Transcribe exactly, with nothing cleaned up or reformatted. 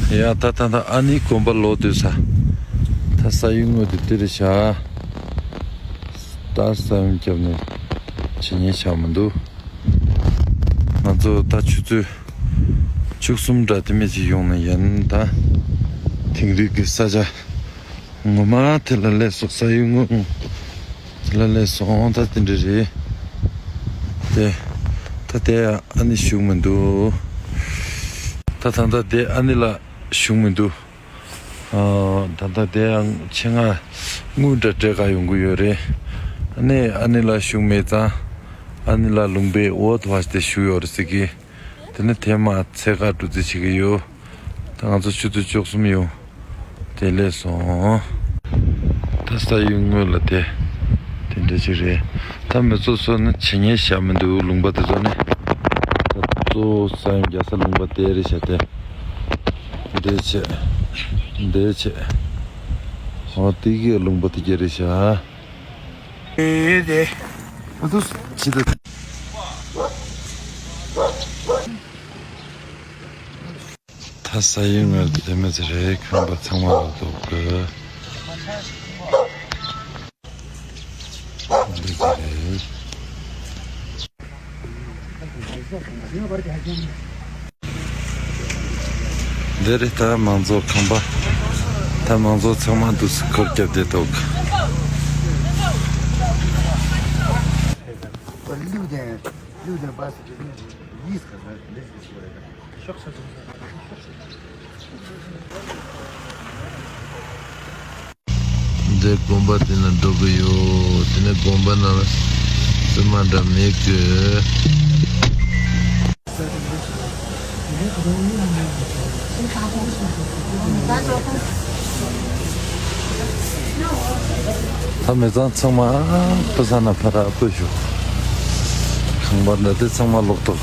ཡ་ད་ད་ད་ཨ་ནི་དགོན་པ་ལོག་སྡོད་ས། ད་ས་ཡུལ་དངོས་དེ་འདི་རེད་ཤག་ད་ས་ཡོམ་བརྒྱབ་ནས་བྱེད་ཉེན་ཆགས་མི་འདུག་ང་ཚོ་ད་ཆུ་ཚོད་བཅུ་གསུམ་འདྲ་དེ་མེད་ཅིག་ཡོང་ན་ཡིན་ད། དིང་རི་གི་ས་ཆ་ངོ་མ་དེ་ལ་སླེབས་སོང་། ས་ཡུལ་དངོས་དེ་ལ་སླེབས་སོང་། ད་དེ་འདྲ་རེད། དེ་ད་དེ་ཨ་ནི་བཞུགས་མི་འདུག་ད་ད་ད་དེ་ཨ་ནི་ལ་བཞུགས་མི་འདུག་ཨ། ད་ལྟ་དེ་ཡང་ཆེད་མངགས་དངུལ་འདྲ་སྤྲད་ག་ཡོང་གི་ཡོད་རེད། ཨ་ནི་ཨ་ནི་ལ་བཞུགས་མེད་ཙང་། ཨ་ནི་ལ་ལུང་པའི་འོག་ཏུ་བ་དེ་བཞུགས་ཡོད་རེད་ཟེར་གི། དེ་ནི་དེ་མ་ཚད་ཁ་འགྲོ་རྩིས་བྱེད་ཀྱི་ཡོད། ད་ང་ཚོ་ཆུ་ཚོད་བཅུ་གསུམ་ཡོང་། དེ་སླེབས་སོང་། ད་ས་ཡུལ་དངོས་ལ་དེ་དེ་འདྲ་ཅིག་རེད། ད་མི་ཚོ་ཚོ་ནི་བྱེད་ཉེན་བཞག་མི་འདུག་ལུང་པ་དེ་ཚོ་ནི། ད་གཙོ་བོ་ས་ཡོམ་རྒྱག་ས་ལུང་པ་དེ་རེད་ཤག་དེ། འདི་བྱས། འདི་བྱས། འོ་དེ་གི་ལུང་པ་དེ་ག་རེད་ཤག་ཨེ་དེ། ཨ་ཏུ་ཅི་དེ། ད་ས་ཡུལ་དངོས་དེ་མི་ཚེ་རེད། ཁང་པ་ཚང་མ་ལོག་འདུག་གི། འདི་ཚོ་རེད། འདི་རེད་ད་མང་ཚོགས་ཁང་པ། ད་མང་ཚོགས་ཚང་མ་འདུག་སེ་འཁོར་བརྒྱབ་བསྡད་འདུག་འདི་དགོན་པ་དེ་ན་འགྲོ་གི་ཡོད། དེ་ནས་དགོན་པ་ནང་ལ་བཙུན་མ་འདྲ་མེད་གི། ད་མི་ཚང་ཚང་མ་སྤུ་ས་ན་ཕ་ར་སྤོས་ཞུ། ཁང་པ་འདྲ་དེ་ཚང་མ་ལོག་འདུག